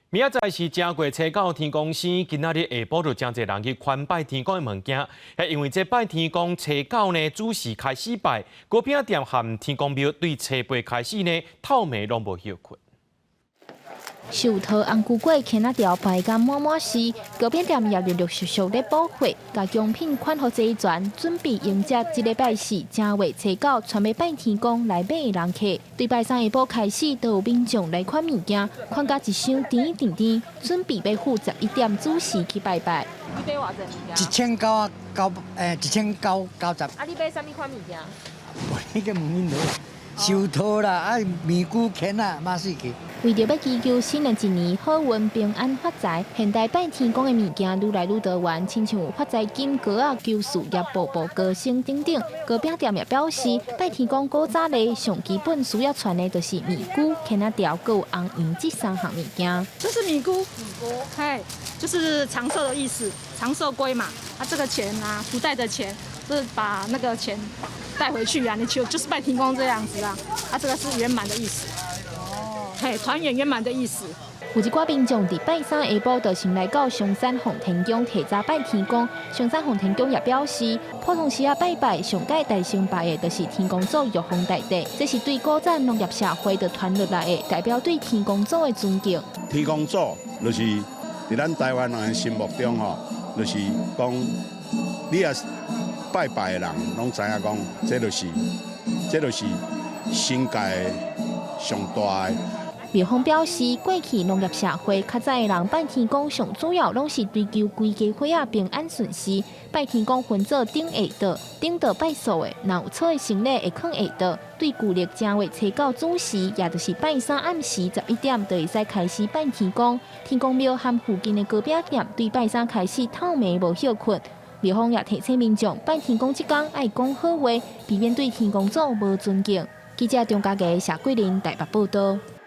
明仔載是正月初九天公生，今仔日下晡就誠濟人去款拜天公的物件。係因為這拜天公初九呢，子時開始拜，糕餅店和天公廟對初八開始呢，透暝攏無歇睏。壽桃、紅龜粿、牽仔條排甲滿滿是，糕餅店也陸陸續續咧補貨，共供品款予齊全，準備迎接這禮拜四正月初九，傳欲拜天公來買的人客。對拜三下晡開始，都有民眾來款物件，款甲一箱甜甜甜，準備欲赴11點子時去拜拜。你買偌濟物件？一千九啊九，1990。啊，你買啥物款物件？我那個問恁落，壽桃啦，啊麵龜牽仔，馬死去。為著欲祈求新的一年好運平安發財，現代拜天公的物件愈來愈多元，親像有發財金、糕仔、求事業步步高升等等。糕餅店也表示，拜天公古早咧上基本需要傳的就是麵龜、牽仔條、閣有紅圓這三項物件。這是米龜，米龜，嘿，就是長壽的意思，長壽龜嘛。啊，這個錢啊，福袋的錢，就是把那個錢帶回去啊。你求就是拜天公這樣子啊。啊，這個是圓滿的意思。嘿，團圓圓滿的意思。有一寡民眾佇拜三下晡就先來到松山奉天宮提早拜天公。松山奉天宮也表示，普通時仔拜拜上蓋大先拜的，就是天公祖玉皇大帝，這是對古早農業社會就傳落來的，代表對天公祖的尊敬。天公祖就是佇咱台灣人的心目中吼，就是講你若拜拜的人，攏知影講，這就是神界上大的。廟方表示，過去農業社會較早的人拜天公，上主要攏是追求規家伙仔平安順遂。拜天公分做頂下桌，頂桌拜素的，若有錯的行禮會囥下桌。對舊曆正月初九子時，也就是拜三暗時11點，就會使開始拜天公。天公廟和附近的糕餅店對拜三開始透暝無歇睏。廟方也提醒民眾，拜天公這工愛講好話，避免對天公祖無尊敬。記者張家傑、謝桂玲台北報道。